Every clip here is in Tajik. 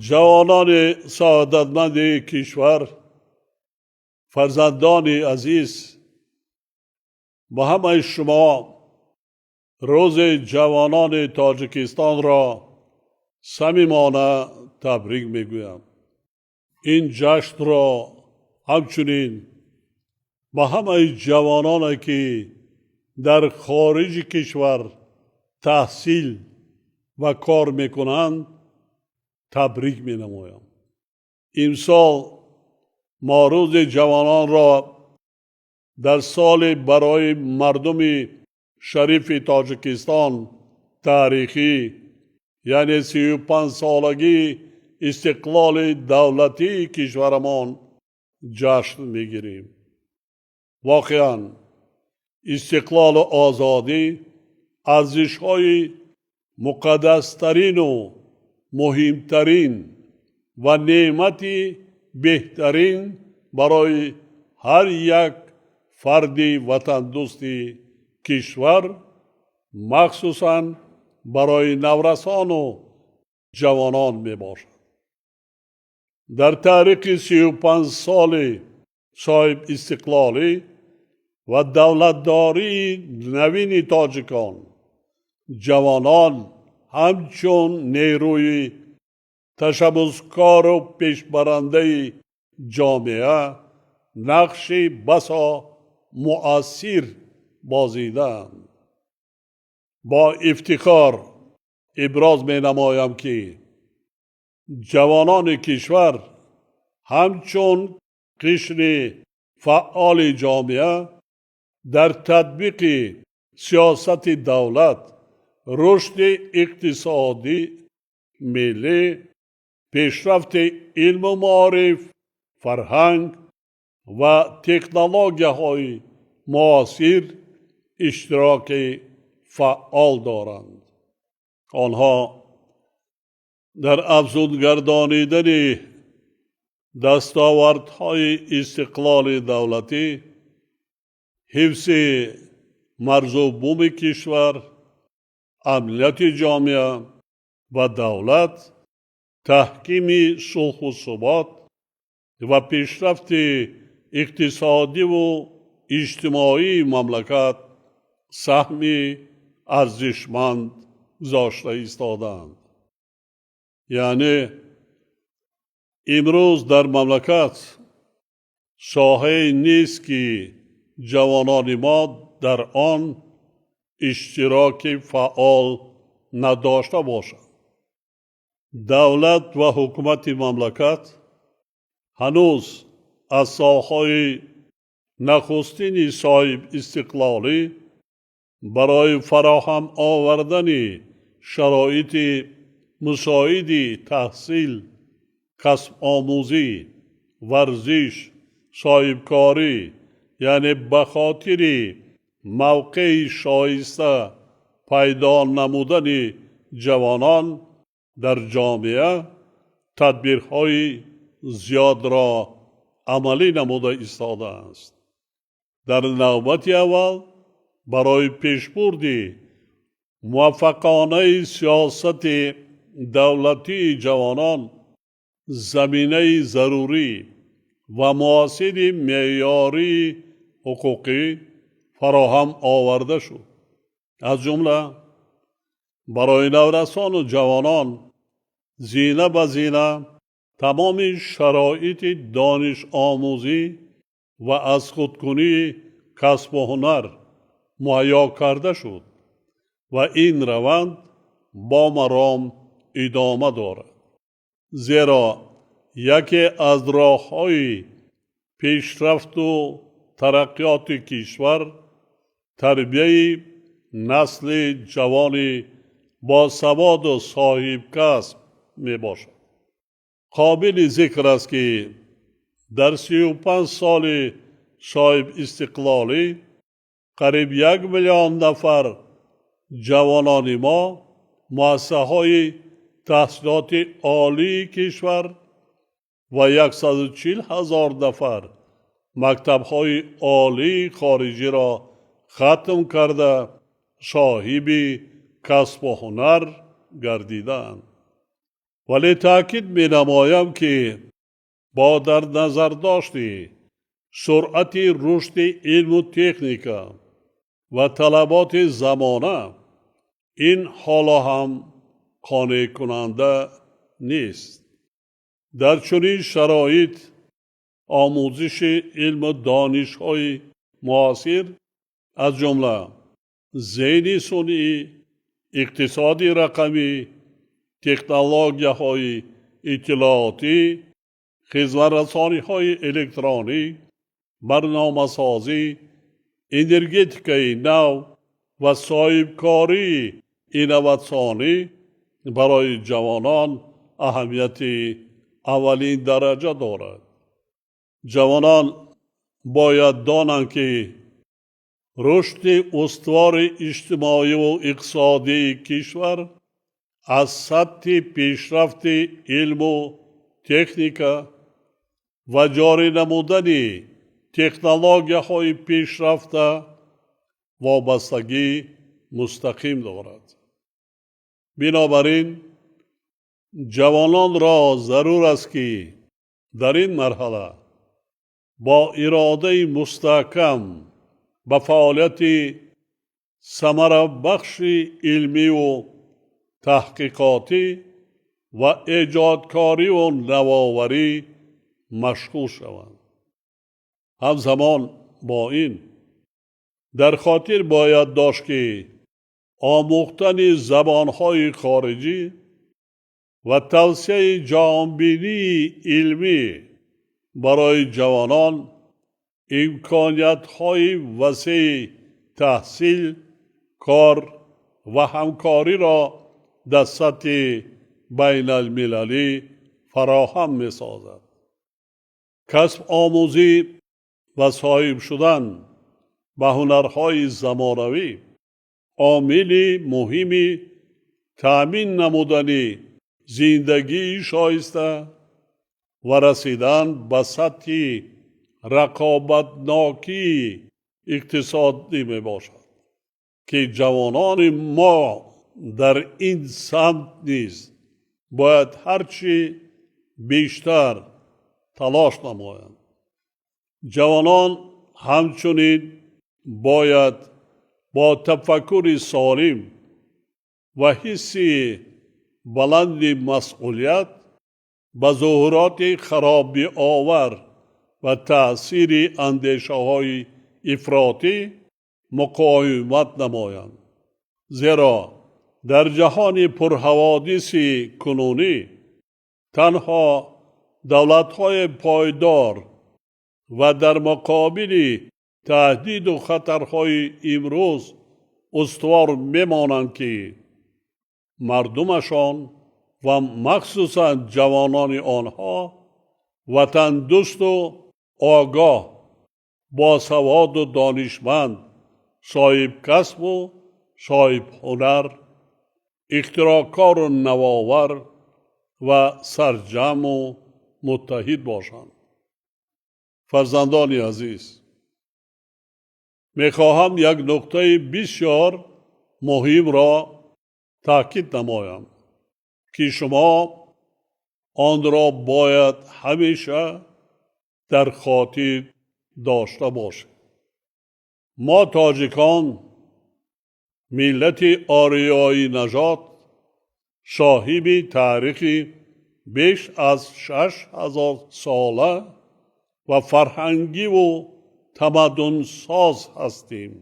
Ҷавонони саодатманди кишвар, фарзандони азиз, ба ҳамаи шумо Рӯзи ҷавонони Тоҷикистонро самимона табрик мегӯям. Ин ҷашнро ҳамчунин ба ҳамаи ҷавононе, ки дар хориҷи кишвар таҳсил ва кор мекунанд, табрик менамоям. Имсол мо Рӯзи ҷавононро дар соли барои мардуми шарифи Тоҷикистон таърихӣ, яъне 35-солагии истиқлоли давлатии кишварамон ҷашн мегирем. Воқеан, истиқлолу озодӣ арзишҳои муқаддастарину муҳимтарин ва неъмати беҳтарин барои ҳар як фарди ватандӯсти кишвар, махсусан барои наврасону ҷавонон мебошад. Дар таърихи 35 соли соҳибистиқлолӣ ва давлатдории навини тоҷикон ҷавонон ҳамчун нерӯи ташаббускору пешбарандаи ҷомеа нақши басо муассир бозидаанд. Бо ифтихор иброз менамоям, ки ҷавонони кишвар ҳамчун қишри фаъоли ҷомеа дар татбиқи сиёсати давлат, рушди иқтисодӣ миллӣ, пешрафти илму маориф, фарҳанг ва технологияҳои муосир иштироки фаъол доранд. Онҳо дар афзунгардонидани дастовардҳои истиқлоли давлатӣ, ҳифзи марзу буми кишвар, амнияти ҷомеа ва давлат, таҳкими сулҳу субот ва пешрафти иқтисодиву иҷтимоии мамлакат саҳми арзишманд гузошта истодаанд. Яъне имрӯз дар мамлакат соҳае нест, ки ҷавонони мо дар он иштироки фаъол надошта бошанд. Давлат ва ҳукумати мамлакат ҳанӯз аз солҳои нахустини соҳибистиқлолӣ барои фароҳам овардани шароити мусоиди таҳсил, касбомӯзӣ, варзиш, соҳибкорӣ, яъне ба хотири мавқеи шоиста пайдо намудани ҷавонон дар ҷомеа тадбирҳои зиёдро амалӣ намуда истодааст. Дар навбати аввал барои пешбурди муваффақонаи сиёсати давлатии ҷавонон заминаи зарурӣ ва муосири меъёрии ҳуқуқӣ фароҳам оварда шуд. Аз ҷумла барои наврасону ҷавонон зина ба зина тамоми шароити донишомӯзӣ ва аз худкунии касбу ҳунар муҳайё карда шуд ва ин раванд бо маром идома дорад, зеро яке аз роҳҳои пешрафту тараққиёти кишвар тарбияи насли ҷавони босаводу соҳибкасб мебошад. Қобили зикр аст, ки дар 35 соли соҳибистиқлолӣ қариб 1 миллион нафар ҷавонони мо муассисаҳои таҳсилоти олии кишвар ва 140 000 нафар мактабҳои олии хориҷиро хатм карда, соҳиби касбу ҳунар гардидаанд. Вале таъкид менамоям, ки бо дар назардошти суръати рушди илму техника ва талаботи замона ин ҳоло ҳам қонеъкунанда нест. Дар чунин шароит омӯзиши илму донишҳои муосир, аз ҷумла зеҳни сунъӣ, иқтисоди рақамӣ, технологияҳои иттилоотӣ, хизматрасониҳои электронӣ, барномасозӣ, энергетикаи нав ва соҳибкории инноватсионӣ барои ҷавонон аҳамияти аввалин дараҷа дорад. Ҷавонон бояд донанд, ки рушди устувори иҷтимоиву иқтисодии кишвар аз сатҳи пешрафти илму техника ва ҷорӣ намудани технологияҳои пешрафта вобастагии мустақим дорад. Бинобар ин ҷавононро зарур аст, ки дар ин марҳала бо иродаи мустаҳкам ба фаъолияти самарабахши илмиву таҳқиқотӣ ва эҷодкориву навоварӣ машғул шаванд. Ҳамзамон бо ин дар хотир бояд дошт, ки омӯхтани забонҳои хориҷӣ ва тавсеаи ҷаҳонбинии илмӣ барои ҷавонон имкониятҳои васеи таҳсил, кор ва ҳамкориро дар сатҳи байналмилалӣ фароҳам месозад. Касбомӯзӣ ва соҳиб шудан ба ҳунарҳои замонавӣ омили муҳими таъмин намудани зиндагии шоиста ва расидан ба сатҳи рақобатнокии иқтисодӣ мебошад, ки ҷавонони мо дар ин самт низ бояд ҳарчи бештар талош намоянд. Ҷавонон ҳамчунин бояд бо тафаккури солим ва ҳисси баланди масъулият ба зуҳуроти харобиовар ва таъсири андешаҳои ифротӣ муқовимат намоянд, зеро дар ҷаҳони пурҳаводиси кунунӣ танҳо давлатҳои пойдор ва дар муқобили таҳдиду хатарҳои имрӯз устувор мемонанд, ки мардумашон ва махсусан ҷавонони онҳо ватандӯсту огоҳ, босаводу донишманд, соҳибкасбу соҳибҳунар, ихтироъкору навовар ва сарҷамъу муттаҳид бошанд. Фарзандони азиз, мехоҳам як нуқтаи бисёр муҳимро таъкид намоям, ки шумо онро бояд ҳамеша дар хотир дошта бошед. Мо, тоҷикон, миллати ориёӣ нажод, соҳиби таърихи беш аз 6000 сола ва фарҳангиву тамаддунсоз ҳастем.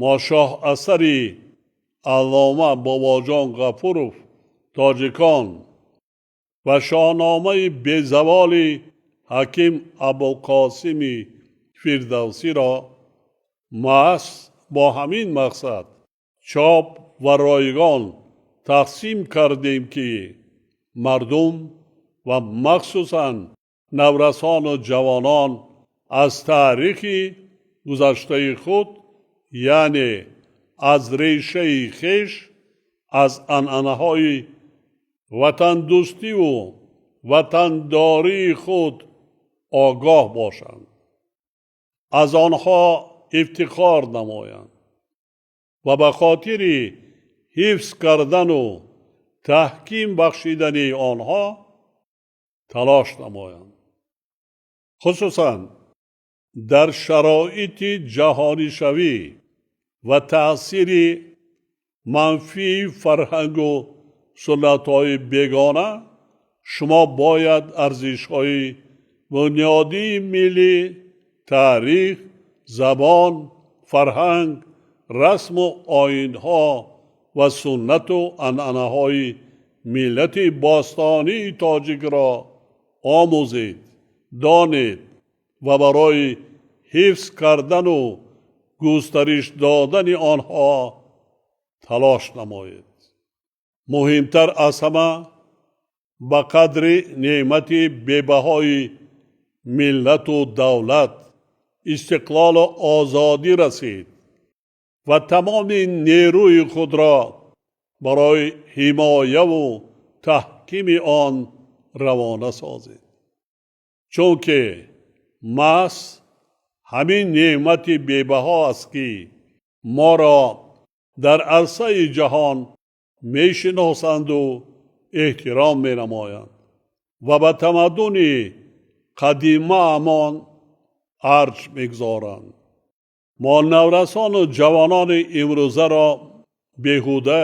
Мо шоҳасари аллома Бобоҷон Ғафуров «Тоҷикон» ва шоҳномаи безаволи ҳаким Абулқосими Фирдавсиро маҳз бо ҳамин мақсад чоп ва ройгон тақсим кардем, ки мардум ва махсусан наврасону ҷавонон аз таърихи гузаштаи худ, яъне аз решаи хеш, аз анъанаҳои ватандӯстиву ватандории худ огоҳ бошанд, аз онҳо ифтихор намоянд ва ба хотири ҳифз кардану таҳким бахшидани онҳо талош намоянд. Хусусан дар шароити ҷаҳонишавӣ ва таъсири манфии фарҳангу суннатҳои бегона шумо бояд арзишҳои бунёдии миллӣ, таърих, забон, фарҳанг, расму оинҳо ва суннату анъанаҳои миллати бостонии тоҷикро омӯзед, донед ва барои ҳифз кардану густариш додани онҳо талош намоед. Муҳимтар аз ҳама, ба қадри неъмати бебаҳои миллату давлат, истиқлолу озодӣ расид ва тамоми нерӯи худро барои ҳимояву таҳкими он равона созед. Чунки маҳз ҳамин неъмати бебаҳо аст, ки моро дар арсаи ҷаҳон мешиносанду эҳтиром менамоянд ва ба тамаддуни қадимаамон арҷ мегузоранд. Мо наврасону ҷавонони имрӯзаро беҳуда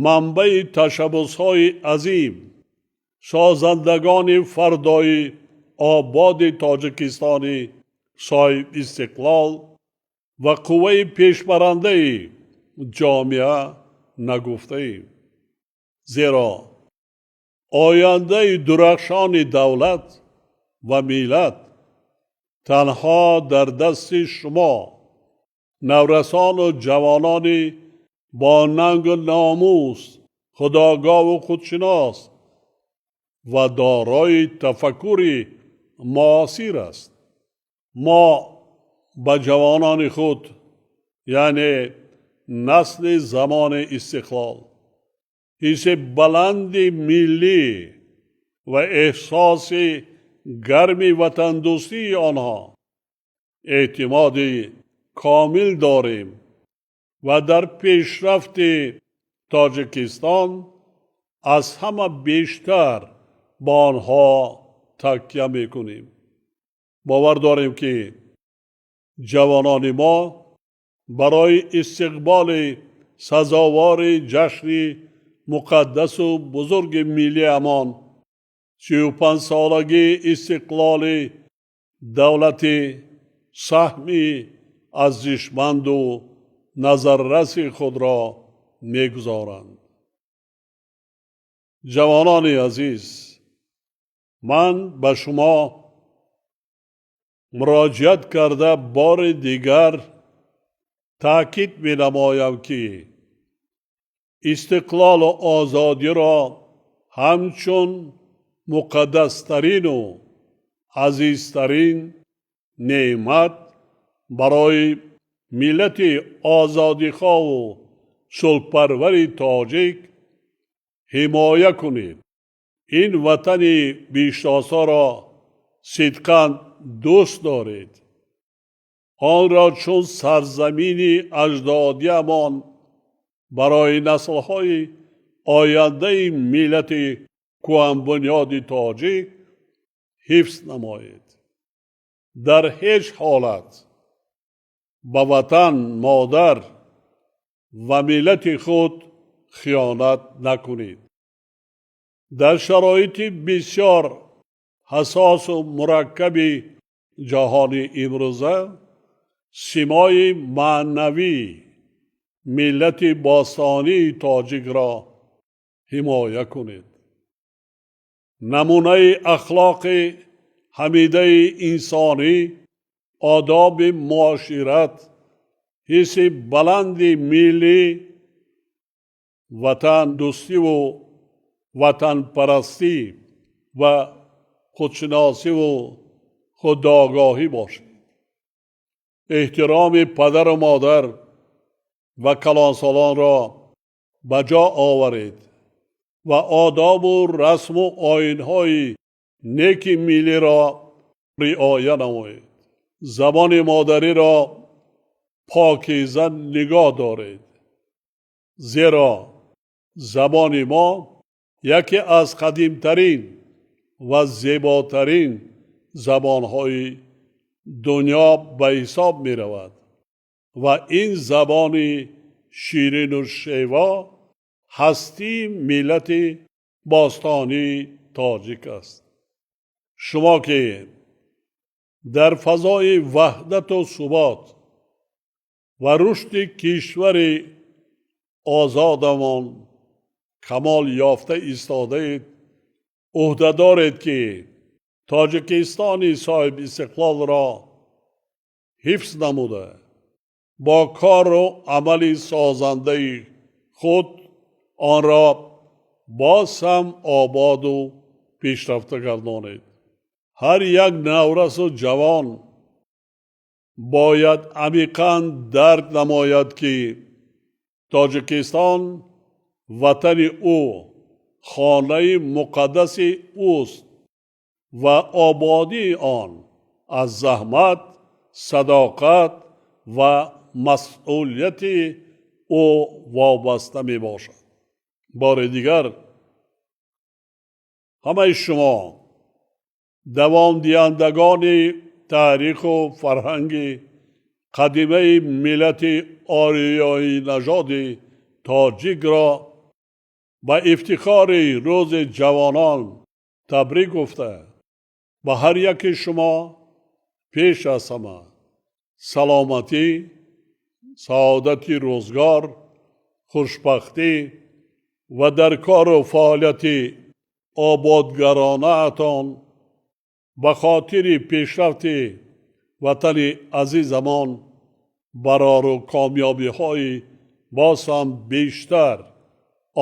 манбаи ташаббусҳои азим, созандагони фардои ободи Тоҷикистони соҳибистиқлол ва қувваи пешбарандаи ҷомеа нагуфтаем. Зеро ояндаи дурахшони давлат ва миллат танҳо дар дасти шумо, наврасону ҷавонони бо нангу номус, худогоҳу худшинос ва дорои тафаккури муосир аст. Мо ба ҷавонони худ, яъне насли замони истиқлол, ҳисси баланди миллӣ ва эҳсоси гарми ватандӯстии онҳо эътимоди комил дорем ва дар пешрафти Тоҷикистон аз ҳама бештар ба онҳо такя мекунем. Бовар дорем, ки ҷавонони мо барои истиқболи сазовори ҷашни муқаддасу бузурги миллиамон, 35-солагии истиқлоли давлатӣ, саҳми арзишманду назарраси худро мегузоранд. Ҷавонони азиз, ман ба шумо муроҷиат карда бори дигар таъкид менамоям, ки истиқлолу озодиро ҳамчун муқаддастарину азизтарин неъмат барои миллати озодихоҳу сулҳпарвари тоҷик ҳимоя кунед. Ин ватани биҳиштосоро сидқан дӯст доред. Онро чун сарзамини аҷдодиамон барои наслҳои ояндаи миллати кӯҳанбунёди тоҷик ҳифз намоед. Дар ҳеҷ ҳолат ба ватан, модар ва миллати худ хиёнат накунед. Дар шароити бисёр ҳассосу мураккаби ҷаҳони имрӯза симои маънавии миллати бостонии тоҷикро ҳимоя кунед. Намунаи ахлоқи ҳамидаи инсонӣ, одоби муошират, ҳисси баланди миллӣ, ватандӯстиву ватанпарастӣ ва худшиносиву худогоҳӣ бошед. Эҳтироми падару модар ва калонсолонро ба ҷо оваред ва одобу расму оинҳои неки миллиро риоя намоед. Забони модариро покиза нигоҳ доред, зеро Забони мо яке аз қадимтарин ва зеботарин забонҳои дунё ба ҳисоб меравад ва ин забони ширину шево ҳастии миллати бостонии тоҷик аст. Шумо ки дар фазои ваҳдату субот ва рушди кишвари озодамон камол ёфта истодаед, ӯҳда доред, ки Тоҷикистони соҳибистиқлолро ҳифз намуда, бо кору амали созандаи худ онро боз ҳам ободу пешрафта гардонед. Ҳар як наврасу ҷавон бояд амиқан дарк намояд, ки Тоҷикистон ватани ӯ, хонаи муқаддаси ӯст ва ободии он аз заҳмат, садоқат ва масъулияти ӯ вобаста мебошад. Бори дигар ҳамаи шумо давомдиҳандагони таъриху фарҳанги қадимаи миллати ориёинажоди тоҷикро ба ифтихори Рӯзи ҷавонон табрик гуфта, ба ҳар яки шумо пеш аз ҳама саломатӣ, саодати рӯзгор, хушбахтӣ ва дар кору фаъолияти ободгаронаатон ба хотири пешрафти ватани азизамон барору комёбиҳои боз ҳам бештар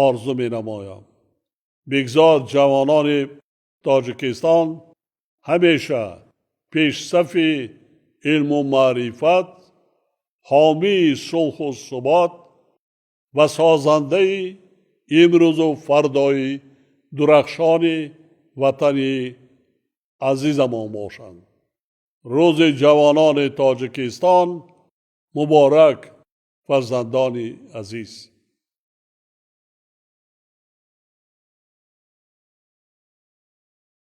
орзу менамоям. Бигзор ҷавонони Тоҷикистон ҳамеша пешсафи илму маърифат, ҳомии сулҳу субот ва созандаи имрӯзу фардои дурахшони ватани азизамон бошанд. Рӯзи ҷавонони Тоҷикистон муборак, фарзандони азиз!